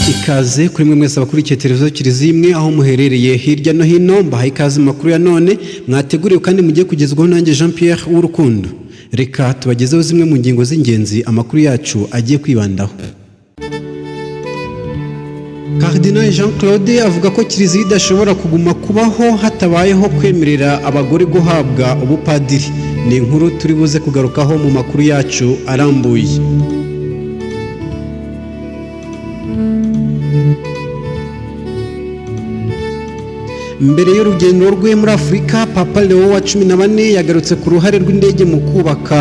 Ikaze kuri mwe mwese abakurikiye Televiziyo Kiliziya Imwe aho muherereye hirya no hino. Mbahaye ikaze mu makuru ya none mwateguriwe kandi mugiye kugezwaho nanjye Jean Pierre w'Urukundo. Reka tubagezeho zimwe mu ngingo z'ingenzi amakuru yacu agiye kwibandaho. Cardinal Jean Claude avuga ko Kiliziya idashobora kuguma kubaho hatabayeho kwemerera abagore guhabwa ubupadiri. Ni inkuru turi buze kugarukaho mu makuru yacu arambuye. Mbere y'urugendo rwe muri Afurika, Papa Leo wa 14 yagarutse ku ruhare rw'indege mu kubaka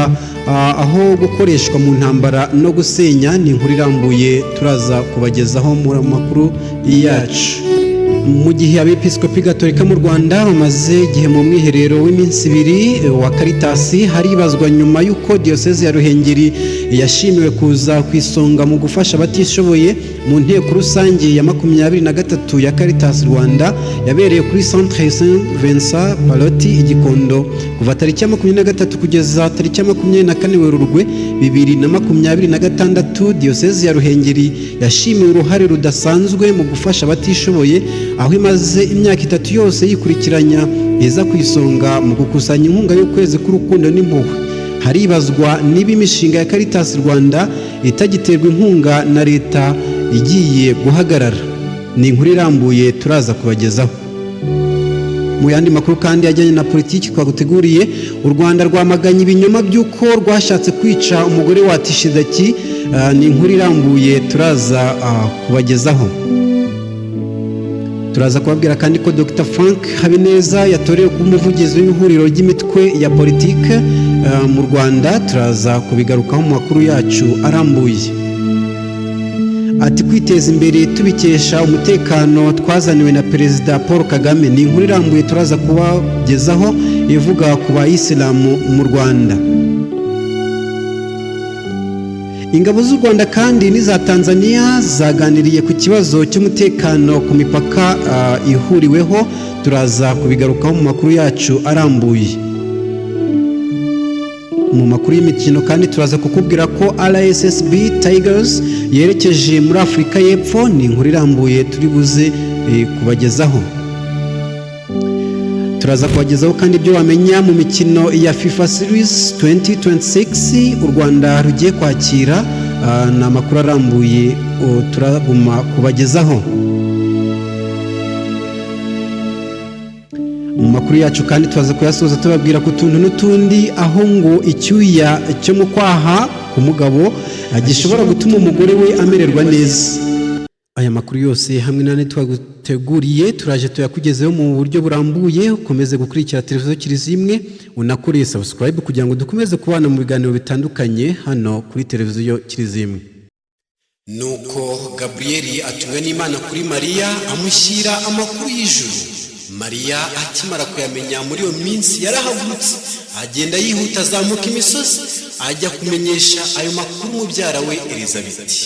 aho gukoreshwa mu ntambara no gusenya. Ni inkuru irambuye turaza kubagezaho mu makuru yacu. Mu gihe Abepiskopi Gatolika mu Rwanda bamaze igihe mu mwiherero w'iminsi 2 wa Karitasi, haribazwa nyuma y'uko Diyoseze ya Ruhengeri yashimiwe kuza ku isonga mu gufasha abatishoboye mu nteko rusange ya 23 ya Caritas Rwanda yabereye kuri Centre Saint Vincent Pallotti i Gikondo kuva tariki ya 23 kugeza tariki ya 24 Werurwe 2026. Diyoseze ya Ruhengeri yashimiwe uruhare rudasanzwe mu gufasha abatishoboye, aho imaze imyaka 3 yose yikurikiranya iza ku isonga mu gukusanya inkunga y'ukwezi k'urukundo n'impuhwe. Haribazwa niba imishinga ya Caritas Rwanda itagiterwa inkunga na leta igiye guhagarara. Ni inkuru irambuye turaza kubagezaho. Mu yandi makuru kandi ajyanye na politiki twaguteguriye, u Rwanda rwamaganye ibinyoma by'uko rwashatse kwica umugore wa Tishidaki. Ni inkuru irambuye turaza kubagezaho. Turaza kubabwira kandi ko Dr Frank Habineza yatorewe kuba umuvugizi w'ihuriro ry'imitwe ya politike mu Rwanda. Turaza kubigarukaho mu makuru yacu arambuye. Ati kwiteza imbere tubikesha umutekano twazaniwe na Perezida Paul Kagame. Ni inkuru irambuye turaza kubagezaho ivuga ku bayisilamu mu Rwanda. Ingabo z'u Rwanda kandi n'iza Tanzania zaganiriye ku kibazo cy'umutekano ku mipaka ihuriweho. Turaza kubigarukaho mu makuru yacu arambuye. Mu makuru y'imikino kandi turaza kukubwira ko RSSB Tigers yerekeje muri Afurika y'Epfo. Ni inkuru irambuye turi buze kubagezaho. Turaza kubagezaho kandi ibyo wamenya mu mikino ya FIFA Series 2026 u Rwanda rugiye kwakira. Ni amakuru arambuye turaguma kubagezaho. Mu makuru yacu kandi turaza kuyasoza tubabwira ku tuntu n'utundi, aho ngo icyuya cyo mu kwaha ku mugabo gishobora gutuma umugore we amererwa neza. Aya makuru yose hamwe n'andi twaguteguriye turaje tuyakugezeho mu buryo burambuye. Ukomeze gukurikira Televiziyo Kiliziya Imwe, unakoreye subscribe kugira ngo dukomeze kubana mu biganiro bitandukanye hano kuri Televiziyo Kiliziya Imwe. Nuko Gaburiyeli atumwe n'Imana kuri Mariya, amushyira amakuru y'ijuru. Mariya akimara kuyamenya, muri iyo minsi yarahagurutse, agenda yihuta, azamuka imisozi, ajya kumenyesha ayo makuru mubyara we Elizabeti.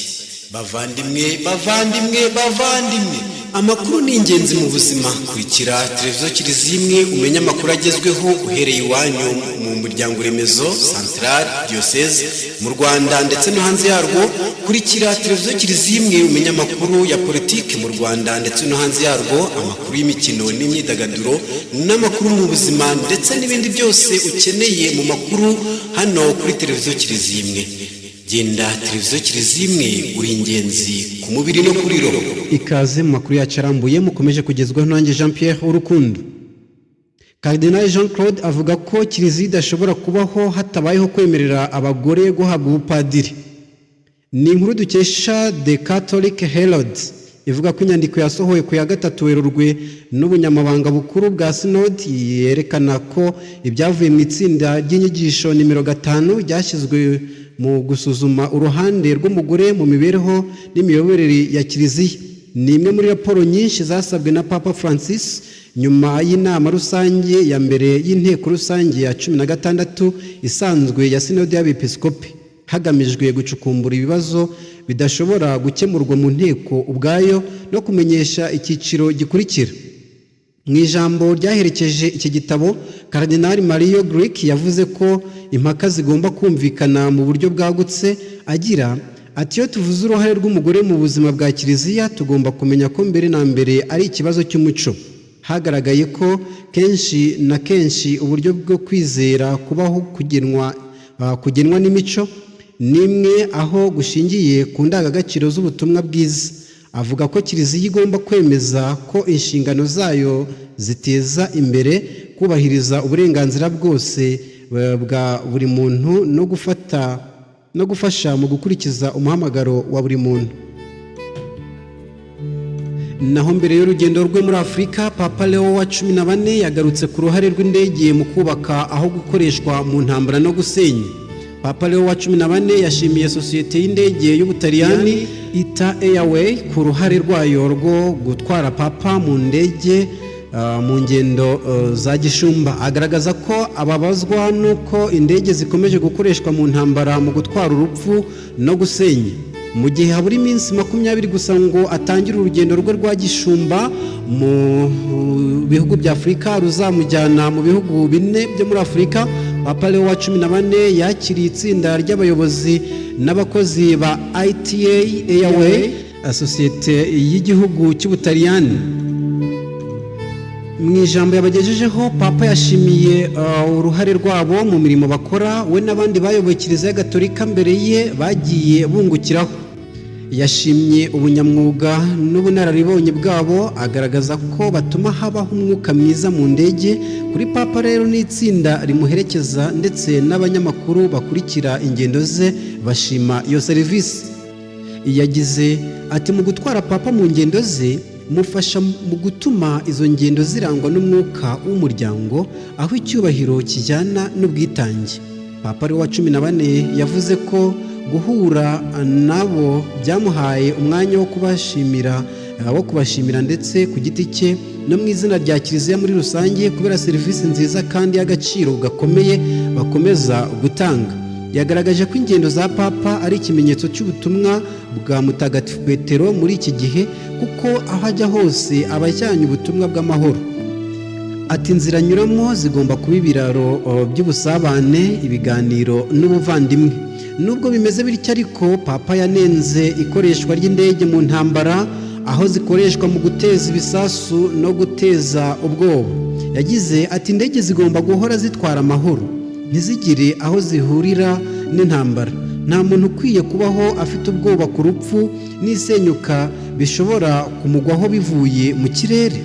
Bavandimwe, bavandimwe, bavandimwe, amakuru ni ingenzi mu buzima. Kurikira Televiziyo Kiliziya Imwe umenye amakuru agezweho uhereye iwanyu mu muryango remezo, santarari, diyoseze, mu Rwanda ndetse no hanze yarwo. Kurikira Televiziyo Kiliziya Imwe umenye amakuru ya politiki mu Rwanda ndetse no hanze yarwo, amakuru y'imikino n'imyidagaduro, n'amakuru mu buzima ndetse n'ibindi byose ukeneye mu makuru hano kuri Televiziyo Kiliziya Imwe. Genda Televiziyo Kiliziya Imwe, uri ingenzi ku mubiri no kuri roho. Ikaze mu makuru yacu arambuye mukomeje kugezwaho nanjye Jean Pierre Urukundo. Cardinal Jean Claude avuga ko Kiliziya idashobora kubaho hatabayeho kwemerera abagore guhabwa ubupadiri. Ni inkuru dukesha The Catholic Herald, ivuga ko inyandiko yasohowe ku ya 3 Werurwe n'ubunyamabanga bukuru bwa Sinodi yerekana ko ibyavuye mu itsinda ry'inyigisho nimero 5 ryashyizwe mu gusuzuma uruhande rw'umugore mu mibereho n'imiyoborere ya Kiliziya. Ni imwe muri raporo nyinshi zasabwe na Papa Francis nyuma y'inama rusange ya mbere y'inteko rusange ya 16 isanzwe ya Sinodi y'Abepiskopi. Hagamijwe gucukumbura ibibazo bidashobora gukemurwa mu nteko ubwayo no kumenyesha icyiciro gikurikira. Mu ijambo ryaherekeje iki gitabo, Karidinali Mario Grech yavuze ko impaka zigomba kumvikana mu buryo bwagutse, agira ati: "Iyo tuvuze uruhare rw'umugore mu buzima bwa Kiliziya, tugomba kumenya ko mbere na mbere ari ikibazo cy'umuco. Hagaragaye ko kenshi na kenshi uburyo bwo kwizera kubaho kugenwa n'imico nimwe aho gushingiye ku ndangagaciro z'ubutumwa bwiza." Avuga ko Kiliziya igomba kwemeza ko inshingano zayo ziteza imbere kubahiriza uburenganzira bwose bwa buri muntu no gufata no gufasha mu gukurikiza umuhamagaro wa buri muntu. Naho mbere y'urugendo rwe muri Afurika, Papa Leo wa 14 yagarutse ku ruhare rw'indege mu kubaka aho gukoreshwa mu ntambara no gusenya. Papa Leo wa 14 yashimiye sosiyete y'indege y'Ubutaliyani ITA Airway ku ruhare rwayo rwo gutwara Papa mu ndege mu ngendo za gishumba, agaragaza ko ababazwa n'uko indege zikomeje gukoreshwa mu ntambara, mu gutwara urupfu no gusenya. Mu gihe habura iminsi 20 gusa ngo atangire urugendo rwe rwa gishumba mu bihugu bya Afurika ruzamujyana mu bihugu bine byo muri Afurika, Papa Leo wa 14 yakiriye itsinda ry'abayobozi n'abakozi ba ITA Airway, sosiyete y'igihugu cy'Ubutaliyani. Mu ijambo yabagejejeho, Papa yashimiye uruhare rwabo mu mirimo bakora, we n'abandi bayoboye Kiliziya Gatolika mbere ye bagiye bungukiraho. Yashimye ubunyamwuga n'ubunararibonye bwabo, agaragaza ko batuma habaho umwuka mwiza mu ndege. Kuri Papa rero n'itsinda rimuherekeza ndetse n'abanyamakuru bakurikira ingendo ze, bashima iyo serivisi. Yagize ati: "Mu gutwara Papa mu ngendo ze, mufasha mu gutuma izo ngendo zirangwa n'umwuka w'umuryango, aho icyubahiro kijyana n'ubwitange." Papa Leo wa 14 yavuze ko guhura nabo byamuhaye umwanya wo kubashimira ndetse ku giti cye no mu izina rya Kiliziya muri rusange, kubera serivisi nziza kandi y'agaciro gakomeye bakomeza gutanga. Yagaragaje ko ingendo za Papa ari ikimenyetso cy'ubutumwa bwa Mutagatifu Petero muri iki gihe, kuko aho ajya hose aba ajyanye ubutumwa bw'amahoro. Ati: "Inzira anyuramo zigomba kuba ibiraro by'ubusabane, ibiganiro n'ubuvandimwe." Nubwo bimeze bityo ariko, Papa yanenze ikoreshwa ry'indege mu ntambara, aho zikoreshwa mu guteza ibisasu no guteza ubwoba. Yagize ati: "Indege zigomba guhora zitwara amahoro, ntizigire aho zihurira n'intambara. Nta muntu ukwiye kubaho afite ubwoba ku rupfu n'isenyuka bishobora kumugwaho bivuye mu kirere."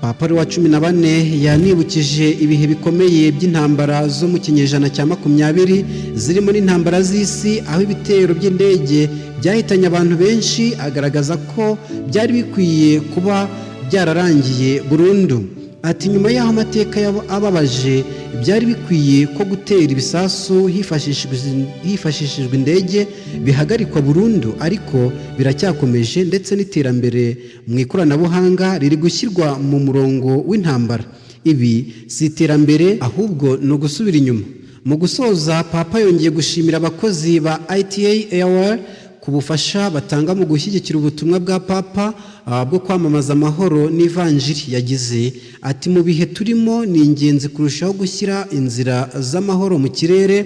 Papa wa 14 yanibukije ibihe bikomeye by'intambara zo mu kinyejana cya 20, zirimo n'intambara z'isi, aho ibitero by'indege byahitanye abantu benshi, agaragaza ko byari bikwiye kuba byararangiye burundu. Ati: "Nyuma y'aho amateka ababaje, byari bikwiye ko gutera ibisasu hifashishijwe indege bihagarikwa burundu, ariko biracyakomeje, ndetse n'iterambere mu ikoranabuhanga riri gushyirwa mu murongo w'intambara. Ibi si iterambere, ahubwo ni ugusubira inyuma." Mu gusoza, Papa yongeye gushimira abakozi ba ITA Airway ku bufasha batanga mu gushyigikira ubutumwa bwa Papa bwo kwamamaza amahoro n'ivanjiri. Yagize ati: "Mu bihe turimo, ni ingenzi kurushaho gushyira inzira z'amahoro mu kirere.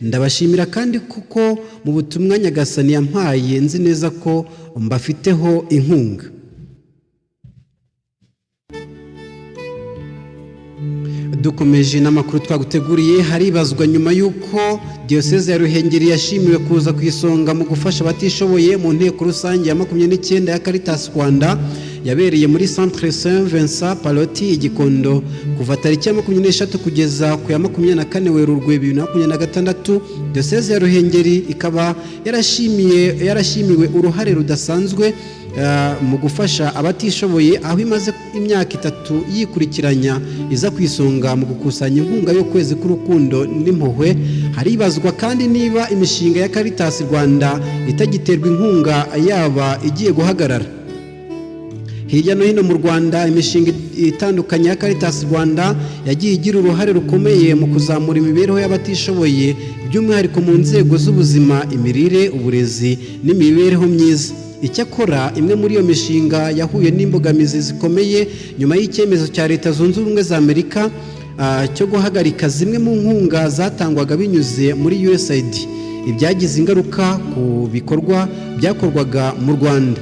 Ndabashimira kandi kuko mu butumwa Nyagasani yampaye, nzi neza ko mbafiteho inkunga." Dukomeje n'amakuru twaguteguriye, haribazwa nyuma y'uko Diyoseze ya Ruhengeri yashimiwe kuza ku isonga mu gufasha abatishoboye mu nteko rusange ya 29 ya Caritas Rwanda yabereye muri Centre Saint Vincent Pallotti i Gikondo kuva tariki ya 23 kugeza ku ya 24 Werurwe 2026. Diyoseze ya Ruhengeri ikaba yarashimiwe uruhare rudasanzwe mu gufasha abatishoboye, aho imaze imyaka 3 yikurikiranya iza ku isonga mu gukusanya inkunga y'ukwezi k'urukundo n'impuhwe. Haribazwa kandi niba imishinga ya Caritas Rwanda itagiterwa inkunga yaba igiye guhagarara. Hirya no hino mu Rwanda, imishinga itandukanye ya Caritas Rwanda yagiye igira uruhare rukomeye mu kuzamura imibereho y'abatishoboye, by'umwihariko mu nzego z'ubuzima, imirire, uburezi n'imibereho myiza. Icyakora, imwe muri iyo mishinga yahuye n'imbogamizi zikomeye nyuma y'icyemezo cya Leta Zunze Ubumwe za Amerika cyo guhagarika zimwe mu nkunga zatangwaga binyuze muri USAID, ibyagize ingaruka ku bikorwa byakorwaga mu Rwanda.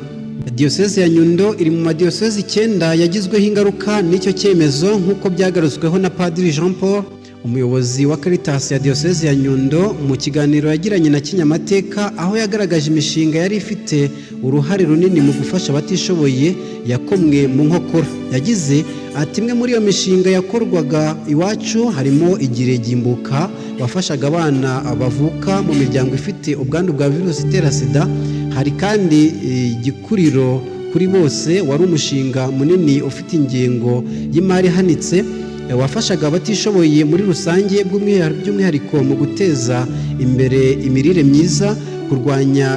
Diyoseze ya Nyundo iri mu madiyoseze 9 yagizweho ingaruka n'icyo cyemezo, nk'uko byagarutsweho na Padiri Jean Paul, umuyobozi wa Caritas ya Diyoseze ya Nyundo, mu kiganiro yagiranye na Kinyamateka, aho yagaragaje imishinga yari ifite uruhare runini mu gufasha abatishoboye yakomwe mu nkokora. Yagize ati: "Imwe muri iyo mishinga yakorwaga iwacu harimo Igire Gimbuka, wafashaga abana bavuka mu miryango ifite ubwandu bwa virusi itera SIDA. Hari kandi Igikuriro kuri bose, wari umushinga munini ufite ingengo y'imari ihanitse, wafashaga abatishoboye muri rusange, by'umwihariko mu guteza imbere imirire myiza, kurwanya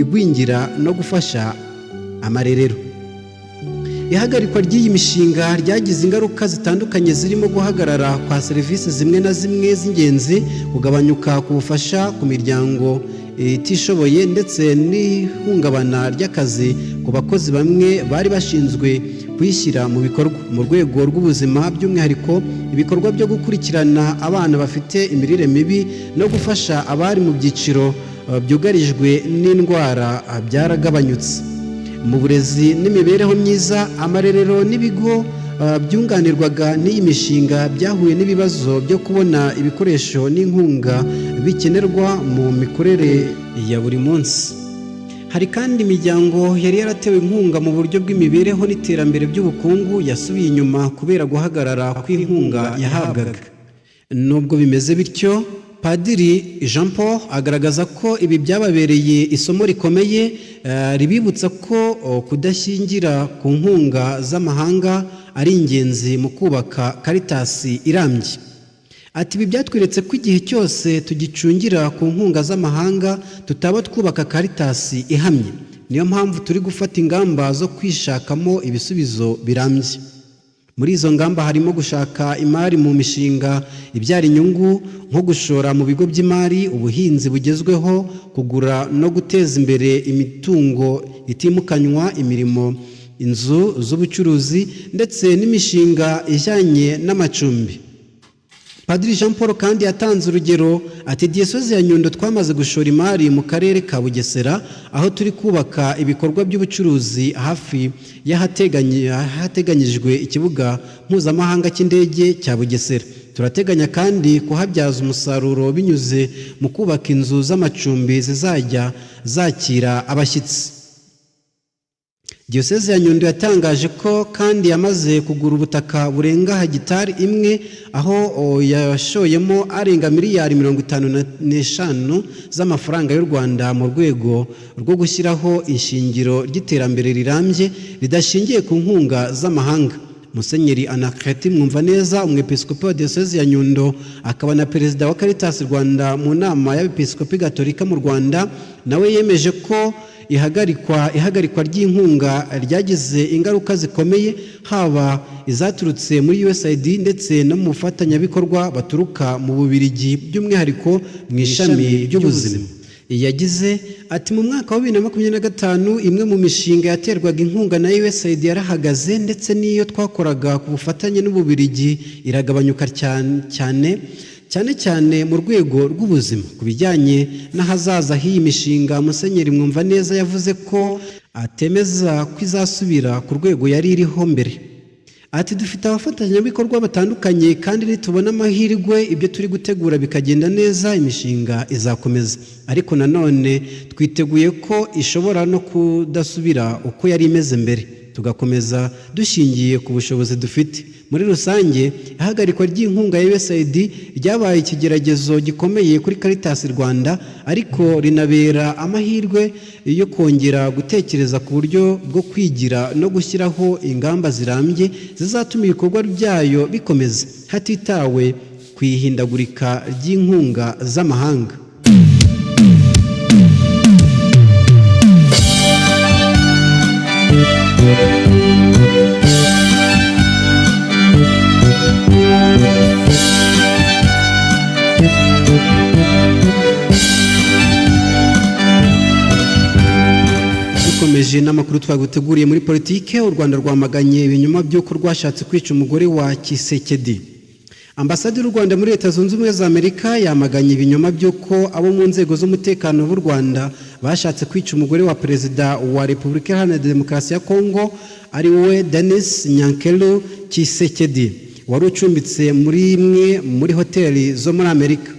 igwingira no gufasha amarerero. Ihagarikwa ry'iyi mishinga ryagize ingaruka zitandukanye, zirimo guhagarara kwa serivisi zimwe na zimwe z'ingenzi, kugabanyuka ku bufasha ku miryango itishoboye, ndetse n'ihungabana ry'akazi ku bakozi bamwe bari bashinzwe kuyishyira mu bikorwa. Mu rwego rw'ubuzima, by'umwihariko ibikorwa byo gukurikirana abana bafite imirire mibi no gufasha abari mu byiciro byugarijwe n'indwara, byaragabanyutse. Mu burezi n'imibereho myiza, amarerero n'ibigo byunganirwaga n'iyi mishinga byahuye n'ibibazo byo kubona ibikoresho n'inkunga bikenerwa mu mikorere ya buri munsi. Hari kandi imiryango yari yaratewe inkunga mu buryo bw'imibereho n'iterambere by'ubukungu yasubiye inyuma kubera guhagarara kw'inkunga yahabwaga. Nubwo bimeze bityo, Padiri Jean Paul agaragaza ko ibi byababereye isomo rikomeye, ribibutsa ko kudashingira ku nkunga z'amahanga ari ingenzi mu kubaka Caritas irambye. Ati: "Ibi byatweretse ko igihe cyose tugicungira ku nkunga z'amahanga, tutaba twubaka Caritas ihamye. Niyo mpamvu turi gufata ingamba zo kwishakamo ibisubizo birambye. Muri izo ngamba harimo gushaka imari mu mishinga ibyara inyungu, nko gushora mu bigo by'imari, ubuhinzi bugezweho, kugura no guteza imbere imitungo itimukanwa, imirimo, inzu z'ubucuruzi, ndetse n'imishinga ijyanye n'amacumbi." Padiri Jean Paul kandi yatanze urugero ati: "Diyoseze ya Nyundo twamaze gushora imari mu karere ka Bugesera, aho turi kubaka ibikorwa by'ubucuruzi hafi y'ahateganyijwe ikibuga mpuzamahanga cy'indege cya Bugesera. Turateganya kandi kuhabyaza umusaruro binyuze mu kubaka inzu z'amacumbi zizajya zakira abashyitsi." Diyoseze ya Nyundo yatangaje ko kandi yamaze kugura ubutaka burenga hegitari 1, aho yashoyemo arenga miliyari 55 z'amafaranga y'u Rwanda, mu rwego rwo gushyiraho ishingiro ry'iterambere rirambye ridashingiye ku nkunga z'amahanga. Musenyeri Anaclet Mwumvaneza, Umwepiskopi wa Diyoseze ya Nyundo akaba na Perezida wa Caritas Rwanda mu Nama y'Abepiskopi Gatolika mu Rwanda, nawe yemeje ko ihagarikwa ry'inkunga ryagize ingaruka zikomeye, haba izaturutse muri USAID ndetse no mu bafatanyabikorwa baturuka mu Bubiligi, by'umwihariko mu ishami ry'ubuzima. Yagize ati: "Mu mwaka wa 2025, imwe mu mishinga yaterwaga inkunga na USAID yarahagaze, ndetse n'iyo twakoraga ku bufatanye n'Ububiligi iragabanyuka cyane cyane, cyane cyane mu rwego rw'ubuzima." Ku bijyanye n'ahazaza h'iyi mishinga, Musenyeri Mwumvaneza yavuze ko atemeza ko izasubira ku rwego yari iriho mbere. Ati: "Dufite abafatanyabikorwa batandukanye, kandi nitubona amahirwe, ibyo turi gutegura bikagenda neza, imishinga izakomeza. Ariko nanone twiteguye ko ishobora no kudasubira uko yari imeze mbere, tugakomeza dushingiye ku bushobozi dufite." Muri rusange, ihagarikwa ry'inkunga ya USAID ryabaye ikigeragezo gikomeye kuri Caritas Rwanda, ariko rinabera amahirwe yo kongera gutekereza ku buryo bwo kwigira no gushyiraho ingamba zirambye zizatuma ibikorwa byayo bikomeza hatitawe ku ihindagurika ry'inkunga z'amahanga. Dukomeje n'amakuru twaguteguriye muri politike, u Rwanda rwamaganye ibinyoma by'uko rwashatse kwica umugore wa Tshisekedi. Ambasade y'u Rwanda muri Leta Zunze Ubumwe za Amerika yamaganye ibinyoma by'uko abo mu nzego z'umutekano b'u Rwanda bashatse kwica umugore wa Perezida wa Repubulika Iharanira Demokarasi ya Kongo, ari we Denis Nyankelu Tshisekedi, wari ucumbitse muri imwe muri hoteli zo muri Amerika.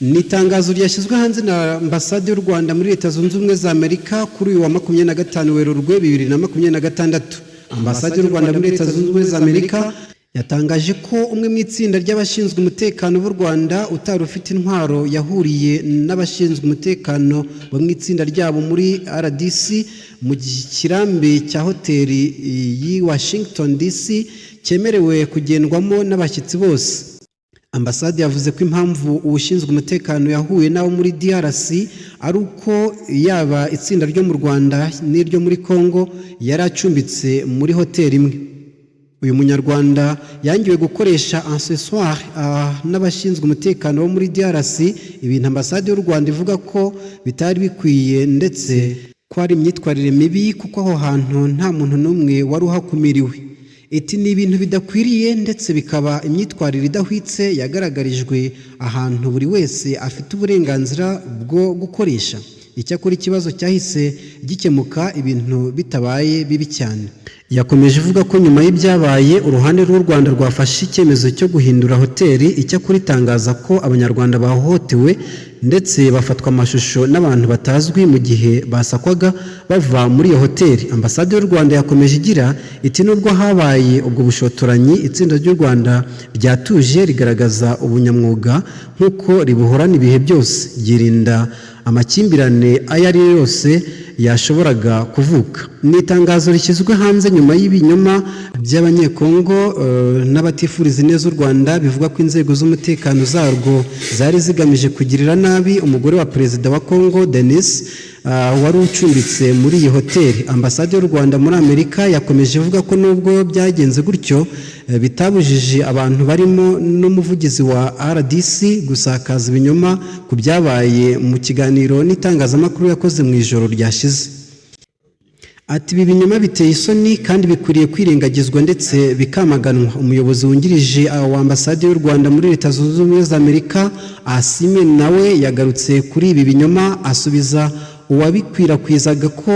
Ni itangazo ryashyizwe hanze na Ambasade y'u Rwanda muri Leta Zunze Ubumwe za Amerika kuri uyu wa 25 Werurwe 2026. Ambasade y'u Rwanda muri Leta Zunze Ubumwe za Amerika yatangaje ko umwe mu itsinda ry'abashinzwe umutekano b'u Rwanda utari ufite intwaro yahuriye n'abashinzwe umutekano bo mu itsinda ryabo muri RDC mu kirambi cya hoteli y'i Washington DC cyemerewe kugendwamo n'abashyitsi bose. Ambasade yavuze ko impamvu uwushinzwe umutekano yahuye n'abo muri DRC ari uko yaba itsinda ryo mu Rwanda n'iryo muri Congo yari acumbitse muri hoteli imwe. Uyu Munyarwanda yangiwe gukoresha ascenseur n'abashinzwe umutekano bo muri DRC, ibintu ambasade y'u Rwanda ivuga ko bitari bikwiye ndetse ko ari imyitwarire mibi, kuko aho hantu nta muntu n'umwe wari uhakumiriwe. Iti: "Ni ibintu bidakwiriye ndetse bikaba imyitwarire idahwitse yagaragarijwe ahantu buri wese afite uburenganzira bwo gukoresha." Icyakora ikibazo cyahise gikemuka, ibintu bitabaye bibi cyane. Yakomeje ivuga ko nyuma y'ibyabaye uruhande rw'u Rwanda rwafashe icyemezo cyo guhindura hoteli. Icyakora itangaza ko Abanyarwanda bahohotewe ndetse bafatwa amashusho n'abantu batazwi mu gihe basakwaga bava muri iyo hoteli. Ambasade y'u Rwanda yakomeje igira iti: "Nubwo habaye ubwo bushotoranyi, itsinda ry'u Rwanda ryatuje, rigaragaza ubunyamwuga nk'uko ribuhorana ibihe byose, ryirinda amakimbirane ayo ari yo yose yashoboraga kuvuka." Ni itangazo rishyizwe hanze nyuma y'ibinyoma by'Abanyekongo n'abatifuriza ineza u Rwanda bivuga ko inzego z'umutekano zarwo zari zigamije kugirira nabi umugore wa Perezida wa Kongo Denis, wari ucumbitse muri iyi hoteli. Ambasade y'u Rwanda muri Amerika yakomeje ivuga ko nubwo byagenze gutyo, bitabujije abantu barimo n'umuvugizi wa RDC gusakaza ibinyoma ku byabaye mu kiganiro n'itangazamakuru yakoze mu ijoro ryashize. Ati: "Ibi binyoma biteye isoni kandi bikwiriye kwirengagizwa ndetse bikamaganwa." Umuyobozi wungirije wa Ambasade y'u Rwanda muri Leta Zunze Ubumwe za Amerika, Asime, nawe yagarutse kuri ibi binyoma, asubiza uwabikwirakwizaga ko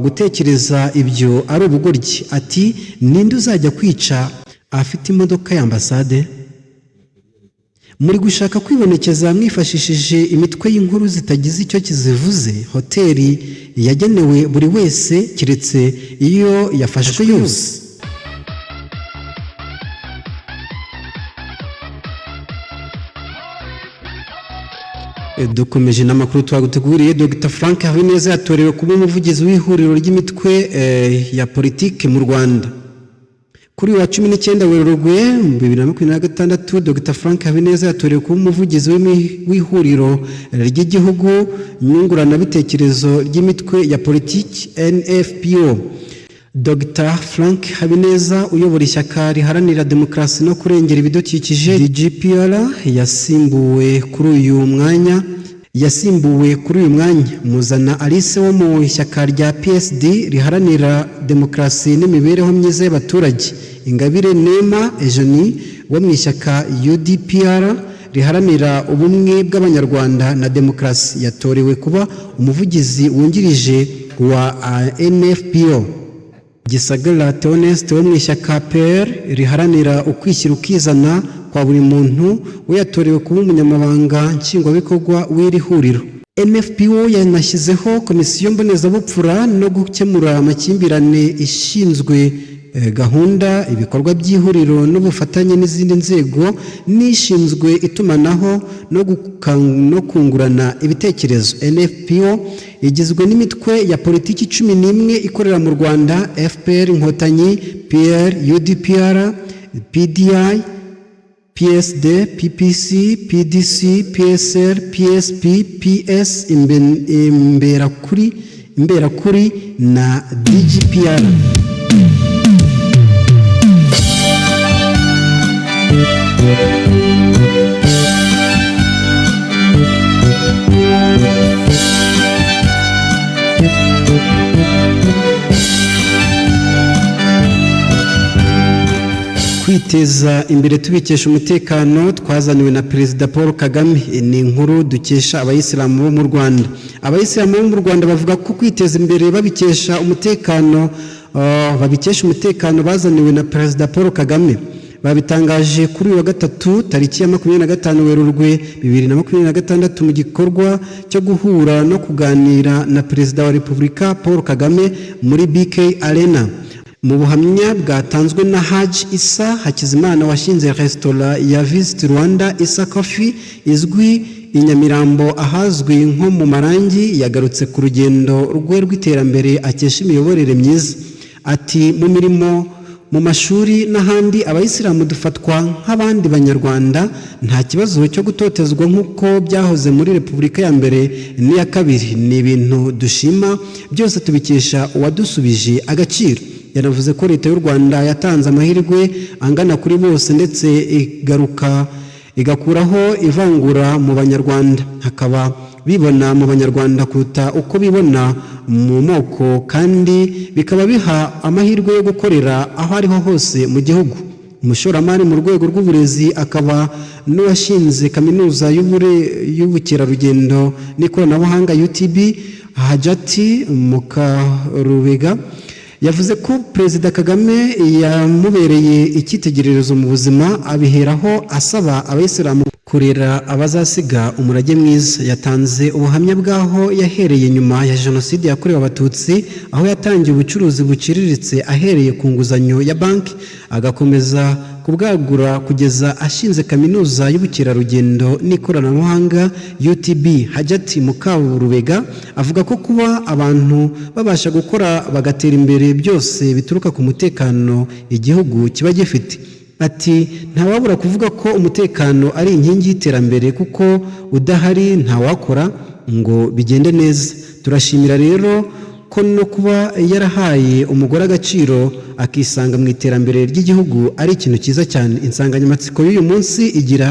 gutekereza ibyo ari ubugoryi. Ati: "Ninde uzajya kwica afite imodoka ya ambasade? Muri gushaka kwibonekeza mwifashishije imitwe y'inkuru zitagize icyo kizivuze. Hoteli yagenewe buri wese, keretse iyo yafashwe yose." Dukomeje n'amakuru twaguteguriye. Dr Frank Habineza yatorewe kuba umuvugizi w'ihuriro ry'imitwe ya politiki mu Rwanda. Kuri uyu wa 19 Werurwe 2026, Dr Frank Habineza yatorewe kuba umuvugizi w'ihuriro ry'igihugu nyunguranabitekerezo ry'imitwe ya politiki, NFPO. Dr Frank Habineza uyobora ishyaka riharanira demokarasi no kurengera ibidukikije, DGPR, yasimbuwe kuri uyu mwanya Muzana Alice wo mu ishyaka rya PSD riharanira demokarasi n'imibereho myiza y'abaturage. Ingabire Nema Eugenie wo mu ishyaka UDPR riharanira ubumwe bw'Abanyarwanda na demokarasi yatorewe kuba umuvugizi wungirije wa NFPO. Gisagara Theoneste wo mu ishyaka PER riharanira ukwishyira ukizana kwa buri muntu we yatorewe kuba umunyamabanga nshingwabikorwa w'iri huriro. NFPO yanashyizeho komisiyo mbonezabupfura no gukemura amakimbirane ishinzwe gahunda, ibikorwa by'ihuriro n'ubufatanye n'izindi nzego, n'ishinzwe itumanaho no kungurana ibitekerezo. NFPO igizwe n'imitwe ya politiki 11 ikorera mu Rwanda: FPR Inkotanyi, PL, UDPR, PDI, PSD, PPC, PDC, PSL, PSP, PS Imberakuri na DGPR. Kwiteza imbere tubikesha umutekano twazaniwe na Perezida Paul Kagame, ni inkuru dukesha abayisilamu bo mu Rwanda. Abayisilamu bo mu Rwanda bavuga ko kwiteza imbere babikesha umutekano, babikesha umutekano bazaniwe na Perezida Paul Kagame. Babitangaje kuri uyu wa gatatu, tariki ya 25 Werurwe 2026, mu gikorwa cyo guhura no kuganira na Perezida wa Repubulika Paul Kagame muri BK Arena. Mu buhamya bwatanzwe na Haji Isa Hakizimana, washinze resitora ya Visit Rwanda Isa Coffee izwi i Nyamirambo ahazwi nko mu Marangi, yagarutse ku rugendo rwe rw'iterambere akesha imiyoborere myiza. Ati: "Mu mirimo, mu mashuri n'ahandi, abayisilamu dufatwa nk'abandi Banyarwanda. Nta kibazo cyo gutotezwa nk'uko byahoze muri Repubulika ya mbere n'iya kabiri. Ni ibintu dushima, byose tubikesha uwadusubije agaciro." Yanavuze ko Leta y'u Rwanda yatanze amahirwe angana kuri bose, ndetse igaruka igakuraho ivangura mu Banyarwanda, hakaba bibona mu Banyarwanda kuruta uko bibona mu moko, kandi bikaba biha amahirwe yo gukorera aho ariho hose mu gihugu. Umushoramari mu rwego rw'uburezi, akaba n'uwashinze Kaminuza y'Ubukerarugendo n'Ikoranabuhanga, UTB, Hajati Mukarubega, yavuze ko Perezida Kagame yamubereye icyitegererezo mu buzima, abiheraho asaba abayisilamu kurera abazasiga umurage mwiza. Yatanze ubuhamya bw'aho yahereye nyuma ya Jenoside yakorewe Abatutsi, aho yatangiye ubucuruzi buciriritse ahereye ku nguzanyo ya banki, agakomeza kubwagura kugeza ashinze Kaminuza y'Ubukerarugendo n'Ikoranabuhanga, UTB. Hajati Mukarubega avuga ko kuba abantu babasha gukora bagatera imbere byose bituruka ku mutekano igihugu kiba gifite. Ati: "Ntawabura kuvuga ko umutekano ari inkingi y'iterambere, kuko udahari ntawakora ngo bigende neza. Turashimira rero ko no kuba yarahaye umugore agaciro akisanga mu iterambere ry'igihugu ari ikintu cyiza cyane." Insanganyamatsiko y'uyu munsi igira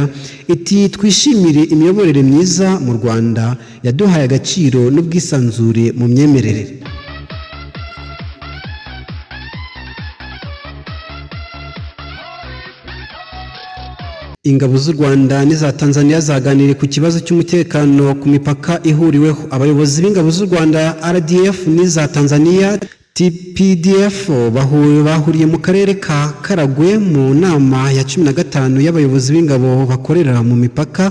iti: "Twishimire imiyoborere myiza mu Rwanda yaduhaye agaciro n'ubwisanzure mu myemerere." Ingabo z'u Rwanda n'iza Tanzania zaganiriye ku kibazo cy'umutekano ku mipaka ihuriweho. Abayobozi b'ingabo z'u Rwanda, RDF, n'iza Tanzania, TPDF, bahuriye mu karere ka Karagwe mu nama ya 15 y'abayobozi b'ingabo bakorera mu mipaka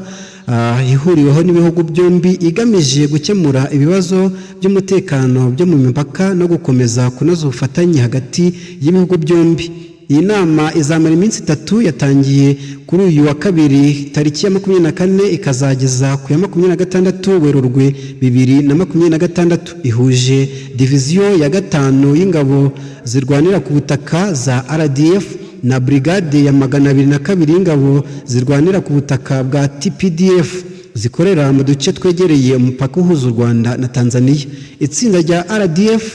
ihuriweho n'ibihugu byombi, igamije gukemura ibibazo by'umutekano byo mu mipaka no gukomeza kunoza ubufatanye hagati y'ibihugu byombi. Iyi nama izamara iminsi 3, yatangiye kuri uyu wa kabiri tariki ya 24, ikazageza ku ya 26 Werurwe 2026. Ihuje diviziyo ya gatanu y'ingabo zirwanira ku butaka za RDF na brigade ya 202 y'ingabo zirwanira ku butaka bwa TPDF, zikorera mu duce twegereye umupaka uhuza u Rwanda na Tanzania. Itsinda rya RDF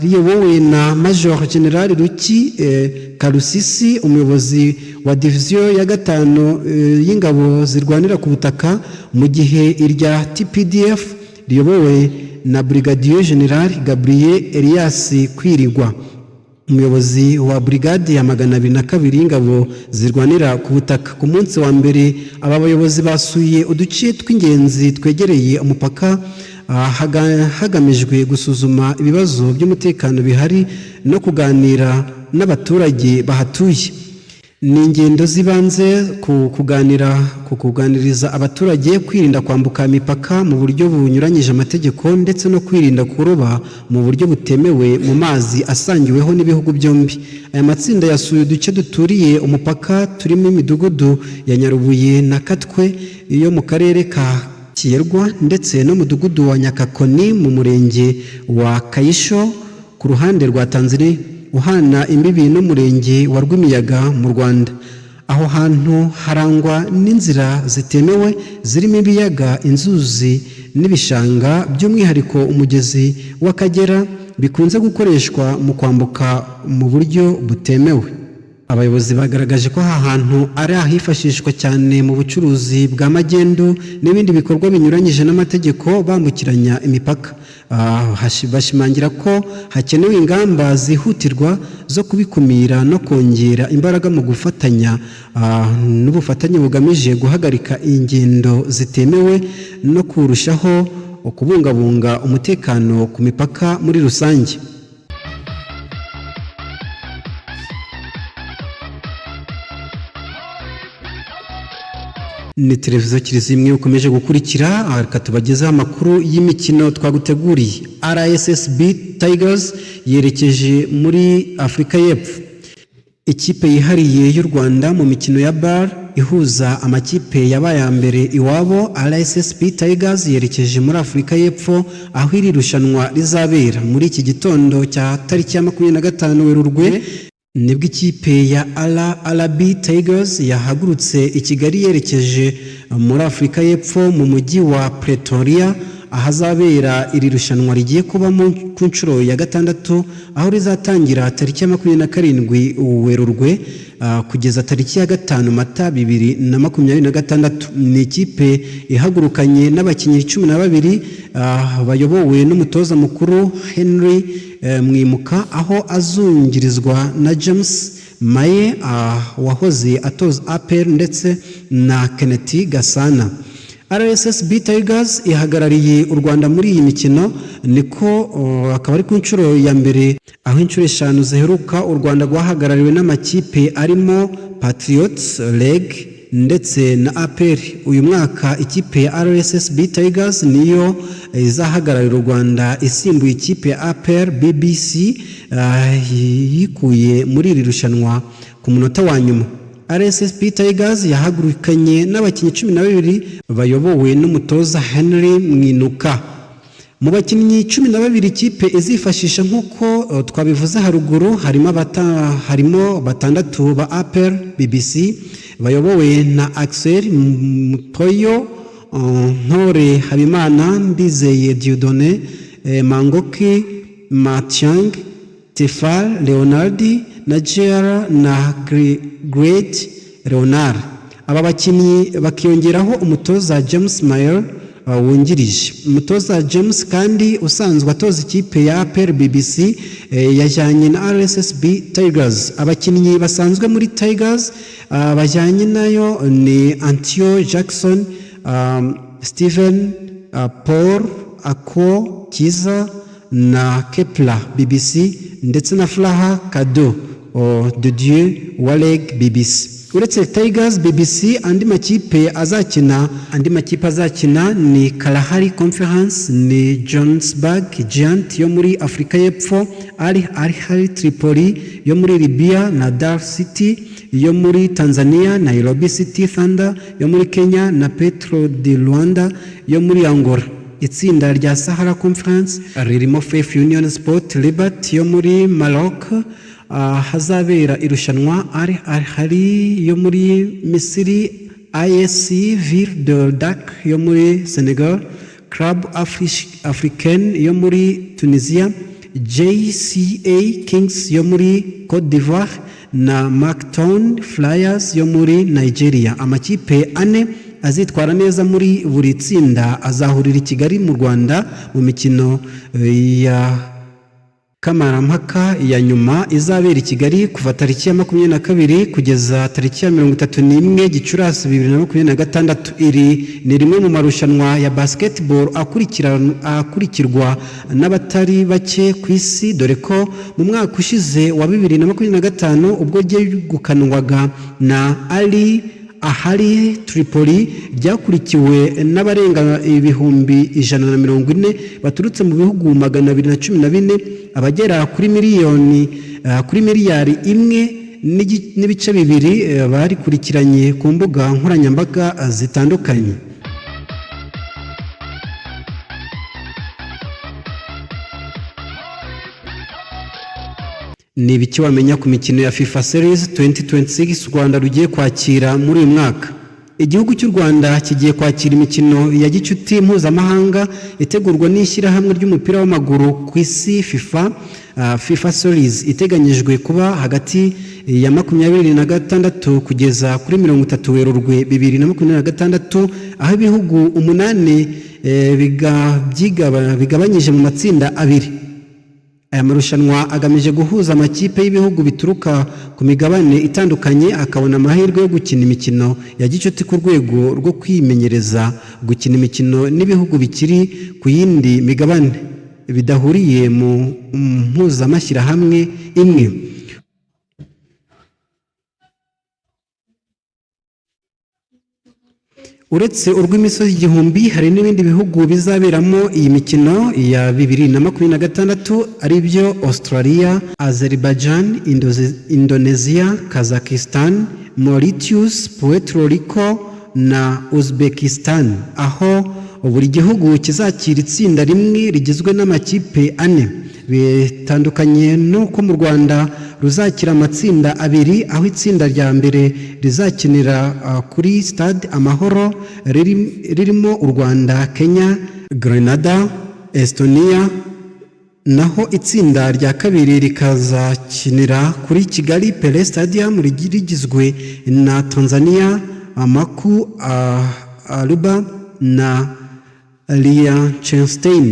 riyobowe na Major General Ruki Karusisi, umuyobozi wa diviziyo ya gatanu y'ingabo zirwanira ku butaka, mu gihe irya TPDF riyobowe na Brigadier General Gabriel Elias Kwirigwa, umuyobozi wa brigade ya 202 y'ingabo zirwanira ku butaka. Ku munsi wa mbere, aba bayobozi basuye uduce tw'ingenzi twegereye umupaka, hagamijwe gusuzuma ibibazo by'umutekano bihari no kuganira n'abaturage bahatuye. Ni ingendo z'ibanze ku kuganira, ku kuganiriza abaturage, kwirinda kwambuka imipaka mu buryo bunyuranyije amategeko, ndetse no kwirinda kuroba mu buryo butemewe mu mazi asangiweho n'ibihugu byombi. Aya matsinda yasuye uduce duturiye umupaka turimo imidugudu ya Nyarubuye na Katwe yo mu karere ka Kiyerwa, ndetse n'umudugudu wa Nyakakoni mu murenge wa Kayisho ku ruhande rwa Tanzania, uhana imbibi n'umurenge wa Rwimiyaga mu Rwanda. Aho hantu harangwa n'inzira zitemewe zirimo ibiyaga, inzuzi n'ibishanga, by'umwihariko umugezi w'Akagera. bikunze gukoreshwa mu kwambuka mu buryo butemewe. Abayobozi bagaragaje ko aha hantu ari ahifashishwa cyane mu bucuruzi bwa magendu n'ibindi bikorwa binyuranyije n'amategeko bambukiranya imipaka. Bashimangira ko hakenewe ingamba zihutirwa zo kubikumira no kongera imbaraga mu gufatanya n'ubufatanye bugamije guhagarika ingendo zitemewe no kurushaho kubungabunga umutekano ku mipaka muri rusange. Ni Televiziyo Kiliziya imwe ukomeje gukurikira. Reka tubagezeho amakuru y'imikino twaguteguriye. RSSB Tigers yerekeje muri Afurika y'Epfo. Ikipe yihariye y'u Rwanda mu mikino ya BAL ihuza amakipe yabaye aya mbere iwabo, RSSB Tigers, yerekeje muri Afurika y'Epfo aho iri rushanwa rizabera. Muri iki gitondo cya tariki ya 25 Werurwe nibwo ikipe ya RRB Tigers yahagurutse i Kigali yerekeje muri Afurika y'Epfo mu mujyi wa Pretoria, ahazabera iri rushanwa rigiye kuba ku nshuro ya gatandatu, aho rizatangira tariki ya 27 Werurwe kugeza tariki ya 5 Mata 2026. Ni ikipe ihagurukanye n'abakinnyi 12 bayobowe n'umutoza mukuru Henry Mwimuka, aho azungirizwa na James Maye wahoze atoza APR ndetse na Kenneth Gasana. RSSB Tigers ihagarariye u Rwanda muri iyi mikino, niko akaba ari ku nshuro ya mbere, aho inshuro eshanu ziheruka u Rwanda rwahagarariwe n'amakipe arimo Patriots, REG ndetse na APR. Uyu mwaka ikipe ya RSSB Tigers niyo izahagararira u Rwanda isimbuye ikipe ya APR BBC yikuye muri iri rushanwa ku munota wa nyuma. RSSB Tigers yahagurukanye n'abakinnyi 12 bayobowe n'umutoza Henry Mwinuka. Mu bakinnyi 12 ikipe izifashisha, nk'uko twabivuze haruguru, harimo batandatu ba APR BBC bayobowe na Axel Mutoyo, Ntore Habimana, Ndizeye Dieudonné, Mangoki Matiang, Tefal Leonardi na Gerard na Great Leonard. Aba bakinnyi bakiyongeraho umutoza James Mayer wungirije. Umutoza James kandi usanzwe atoza ikipe ya APR BBC yajyanye na RSSB Tigers. Abakinnyi basanzwe muri Tigers bajyanye nayo ni Antio Jackson, Steven Paul Ako Kiza na Kepler BBC ndetse na Furaha Kado de Dieu wa REG BBC. Uretse Tigers BBC, andi makipe azakina ni Kalahari Conference, ni Johannesburg Giant yo muri Afurika y'Epfo, Al Ahly Tripoli yo muri Libya na Dar City yo muri Tanzania, Nairobi City Thunder yo muri Kenya na Petro de Luanda yo muri Angola. Itsinda rya Sahara Conference ririmo Faith Union Sport Rabat yo muri Maroc hazabera irushanwa, Al Ahly yo muri Misiri, AS Ville de Dakar yo muri Senegal, Club Africain yo muri Tunisia, JCA Kings yo muri Cote d'Ivoire na Maktown Flyers yo muri Nigeria. Amakipe ane azitwara neza muri buri tsinda azahurira i Kigali mu Rwanda mu mikino ya kamarampaka ya nyuma izabera i Kigali kuva tariki ya 22 kugeza tariki ya 31 Gicurasi 2026. Iri ni rimwe mu marushanwa ya basketball akurikirwa n'abatari bake ku isi, dore ko mu mwaka ushize wa 2025 ubwo ryegukanwaga na Al Ahly Tripoli, ryakurikiwe n'abarenga 140,000 baturutse mu bihugu 214, abagera kuri miliyoni kuri miliyari 1.2 barikurikiranye ku mbuga nkoranyambaga zitandukanye. Ni ibiki wamenya ku mikino ya FIFA Series 2026 u Rwanda rugiye kwakira muri uyu mwaka? Igihugu cy'u Rwanda kigiye kwakira imikino ya gicuti mpuzamahanga itegurwa n'ishyirahamwe ry'umupira w'amaguru ku isi FIFA, FIFA Series, iteganyijwe kuba hagati ya 26 kugeza kuri 30 Werurwe 2026, aho ibihugu umunani bigabanyije mu matsinda abiri. Aya marushanwa agamije guhuza amakipe y'ibihugu bituruka ku migabane itandukanye, akabona amahirwe yo gukina imikino ya gicuti ku rwego rwo kwimenyereza gukina imikino n'ibihugu bikiri ku yindi migabane bidahuriye mu mpuzamashyirahamwe imwe. Uretse urw'imisozi igihumbi, hari n'ibindi bihugu bizaberamo iyi mikino ya 2026, ari byo Australia, Azerbaijan, Indonesia, Kazakhstan, Mauritius, Puerto Rico na Uzbekistan, aho buri gihugu kizakira itsinda rimwe rigizwe n'amakipe ane. Bitandukanye n'uko mu Rwanda ruzakira amatsinda abiri, aho itsinda rya mbere rizakinira kuri Stade Amahoro ririmo u Rwanda, Kenya, Grenada, Estonia, naho itsinda rya kabiri rikazakinira kuri Kigali Pele Stadium rigizwe na Tanzania, Maku, Aruba na Liechtenstein.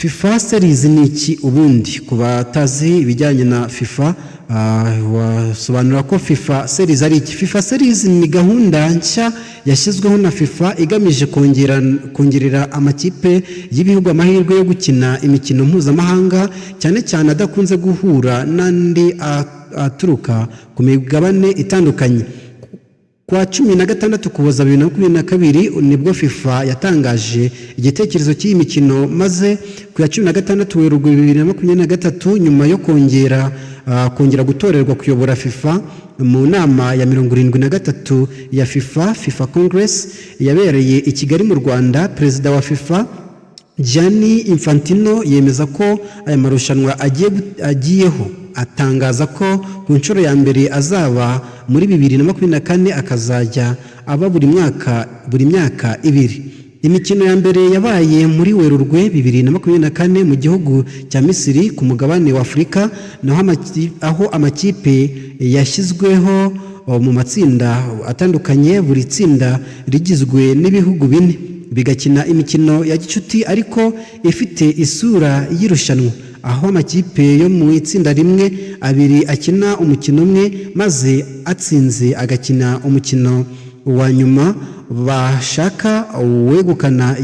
FIFA Series ni iki ubundi? Ku batazi ibijyanye na FIFA, wasobanura ko FIFA Series ari iki? FIFA Series ni gahunda nshya yashyizweho na FIFA igamije kongerera amakipe y'ibihugu amahirwe yo gukina imikino mpuzamahanga, cyane cyane adakunze guhura n'andi aturuka ku migabane itandukanye. Kuwa 16 Ukuboza 2022 nibwo FIFA yatangaje igitekerezo cy'iyi mikino, maze ku ya 16 Werurwe 2023, nyuma yo kongera gutorerwa kuyobora FIFA mu nama ya 73 ya FIFA, FIFA Congress, yabereye i Kigali mu Rwanda, perezida wa FIFA Gianni Infantino yemeza ko aya marushanwa agiyeho, atangaza ko ku nshuro ya mbere azaba muri 2024, akazajya aba buri mwaka, buri myaka ibiri. Imikino ya mbere yabaye muri Werurwe 2024 mu gihugu cya Misiri ku mugabane wa Afurika, naho aho amakipe yashyizweho mu matsinda atandukanye, buri tsinda rigizwe n'ibihugu bine, bigakina imikino ya gicuti ariko ifite isura y'irushanwa, aho amakipe yo mu itsinda rimwe abiri akina umukino umwe, maze atsinze agakina umukino wa nyuma bashaka uwegukana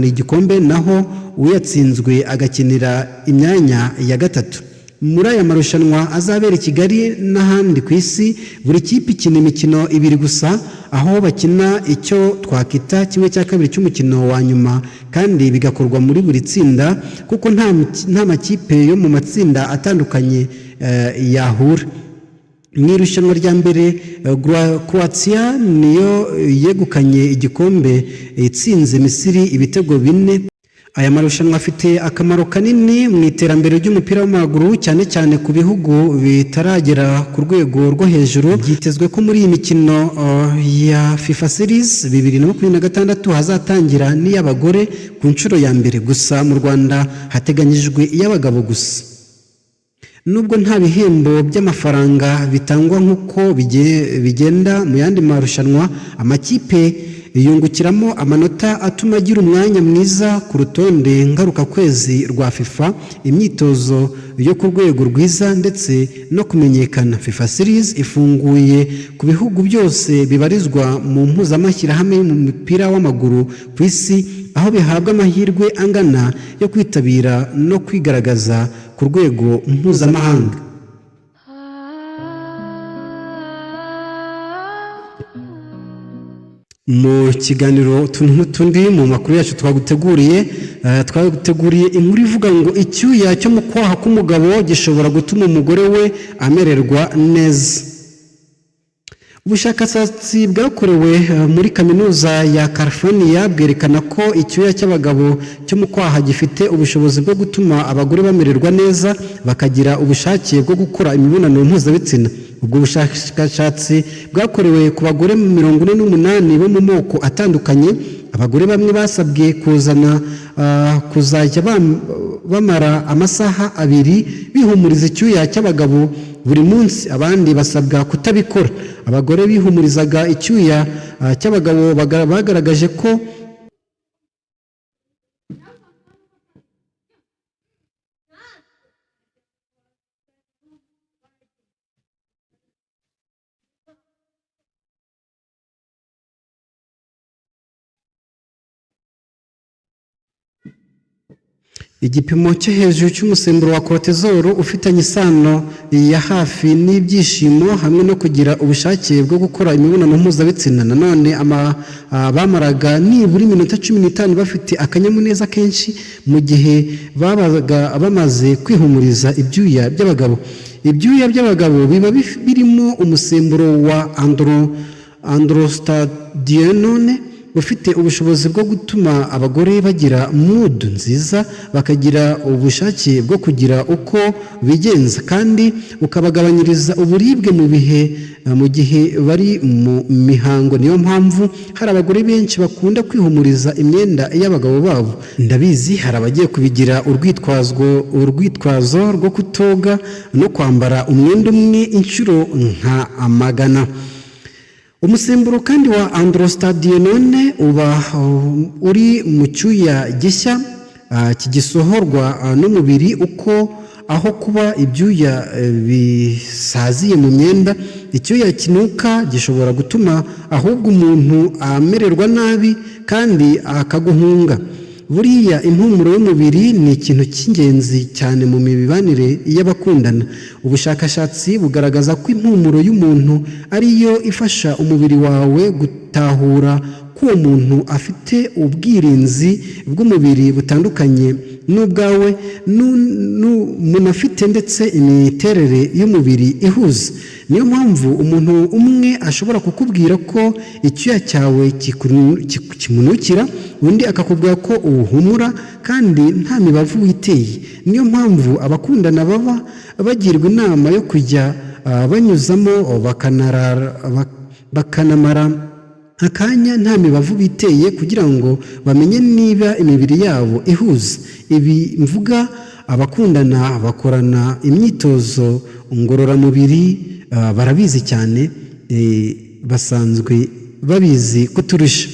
igikombe, naho uyatsinzwe agakinira imyanya ya gatatu. Muri aya marushanwa azabera i Kigali n'ahandi ku isi, buri kipe ikina imikino ibiri gusa, aho bakina icyo twakwita kimwe cya kabiri cy'umukino wa nyuma, kandi bigakorwa muri buri tsinda kuko nta makipe yo mu matsinda atandukanye yahura. Mu irushanwa rya mbere, Croatia niyo yegukanye igikombe itsinze Misiri ibitego 4. Aya marushanwa afite akamaro kanini mu iterambere ry'umupira w'amaguru, cyane cyane ku bihugu bitaragera ku rwego rwo hejuru. Byitezwe ko muri iyi mikino ya FIFA Series 2026 hazatangira n'iy'abagore ku nshuro ya mbere. Gusa mu Rwanda hateganyijwe iy'abagabo gusa. Nubwo nta bihembo by'amafaranga bitangwa nk'uko bigenda mu yandi marushanwa, amakipe yungukiramo amanota atuma agira umwanya mwiza ku rutonde ngarukakwezi rwa FIFA, imyitozo yo ku rwego rwiza ndetse no kumenyekana. FIFA Series ifunguye ku bihugu byose bibarizwa mu mpuzamashyirahamwe mu mupira w'amaguru ku isi, aho bihabwa amahirwe angana yo kwitabira no kwigaragaza ku rwego mpuzamahanga. Mu kiganiro Utuntu n'Utundi, mu makuru yacu twaguteguriye inkuru ivuga ngo icyuya cyo mu kwaha k'umugabo gishobora gutuma umugore we amererwa neza. Ubushakashatsi bwakorewe muri Kaminuza ya California bwerekana ko icyuya cy'abagabo cyo mu kwaha gifite ubushobozi bwo gutuma abagore bamererwa neza, bakagira ubushake bwo gukora imibonano mpuzabitsina. Ubwo bushakashatsi bwakorewe ku bagore 48 bo mu moko atandukanye. Abagore bamwe basabwe kuzana kuzajya bamara amasaha 2 bihumuriza icyuya cy'abagabo buri munsi, abandi basabwa kutabikora. Abagore bihumurizaga icyuya cy'abagabo bagaragaje ko igipimo cyo hejuru cy'umusemburo wa cortisol ufitanye isano ya hafi n'ibyishimo hamwe no kugira ubushake bwo gukora imibonano mpuzabitsina. Nanone bamaraga nibura iminota 15 bafite akanyamuneza kenshi mu gihe babaga bamaze kwihumuriza ibyuya by'abagabo. Ibyuya by'abagabo biba birimo umusemburo wa androstadienone ufite ubushobozi bwo gutuma abagore bagira mood nziza, bakagira ubushake bwo kugira uko bigenza, kandi ukabagabanyiriza uburibwe mu gihe bari mu mihango. Niyo mpamvu hari abagore benshi bakunda kwihumuriza imyenda y'abagabo babo. Ndabizi hari abagiye kubigira urwitwazo rwo kutoga no kwambara umwenda umwe inshuro nka 100. Umusemburo kandi wa androstadienone uba uri mu cyuya gishya kigisohorwa n'umubiri uko aho kuba ibyuya bisaziye mu myenda. Icyuya kinuka gishobora gutuma ahubwo umuntu amererwa nabi kandi akaguhunga. Buriya impumuro y'umubiri ni ikintu cy'ingenzi cyane mu mibanire y'abakundana. Ubushakashatsi bugaragaza ko impumuro y'umuntu ariyo ifasha umubiri wawe gutahura ko uwo muntu afite ubwirinzi bw'umubiri butandukanye n'ubwawe, munafite ndetse imiterere y'umubiri ihuza. Niyo mpamvu umuntu umwe ashobora kukubwira ko icyuya cyawe kimunukira, undi akakubwira ko uwuhumura kandi nta mibavu witeye. Niyo mpamvu abakundana baba bagirwa inama yo kujya banyuzamo bakanamara akanya nta mibavu biteye kugira ngo bamenye niba imibiri yabo ihuza. Ibi mvuga abakundana bakorana imyitozo ngororamubiri barabizi cyane, basanzwe babizi kuturusha.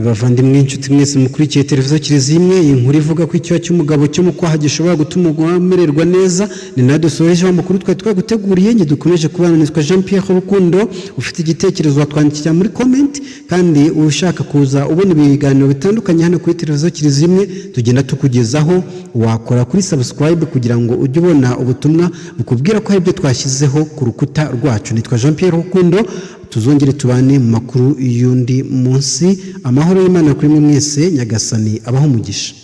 Bavandimwe, inshuti mwese mukurikiye televiziyo Kiliziya Imwe, iyi nkuru ivuga ko icyuya cy'umugabo cyo mu kwaha gishobora gutuma umugore amererwa neza, ni nayo dusorejeho amakuru twari twaguteguriye. Njye dukomeje kubana nitwa Jean Pierre Rukundo. Ufite igitekerezo watwandikira muri comment, kandi ushaka kuza ubona ibiganiro bitandukanye hano kuri televiziyo Kiliziya Imwe tugenda tukugezaho, wakora kuri subscribe kugira ngo ujye ubona ubutumwa bukubwira ko hari ibyo twashyizeho ku rukuta rwacu. Nitwa Jean Pierre Rukundo, tuzongere tubane mu makuru y'undi munsi. Amahoro y'Imana kuri mwe mwese, Nyagasani abaho umugisha.